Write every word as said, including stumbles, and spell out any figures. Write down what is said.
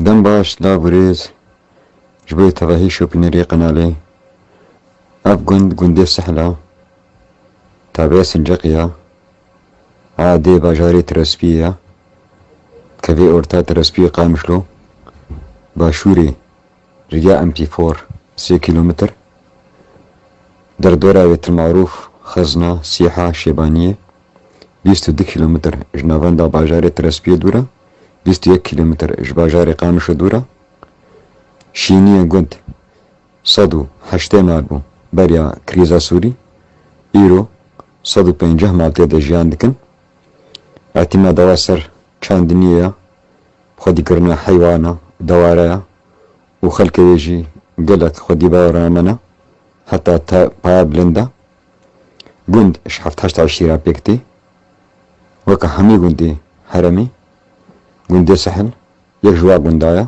Dem baş, lav û rêz ji bo tevahî şopînerê qenalê. Ev gund, gundê Sihla, tabiya Sinceqî ya, a dê bajarê Tirespiyê ya, kevê orta Tirespiyê Qamişlo, başûrê riya M P four sê kîlometr, derdora wê til marûf Xezna, Sîha, Şêbaniyê, bîst û du kîlometr ji navenda bajarê Tirespiyê dûr e, bîst û yek kîlometr ji bajarê Qamişlo dûr e. Şîniyên gund sed û heştê mal bû beriya krîza Sûrî, îro sed û pêncî mal tê de jiyan dikin. Etîma dewa ser çandiniyê ya, xwedîkirina heywana, dewara ya û xelkê wê jî gelek xwedî bawernamen e, heta te paya bilind e. Gund ji heft heşt eşîra pêk tê. Weke hemî gundê heremê, gundê Sihil yek ji wa gunda ye.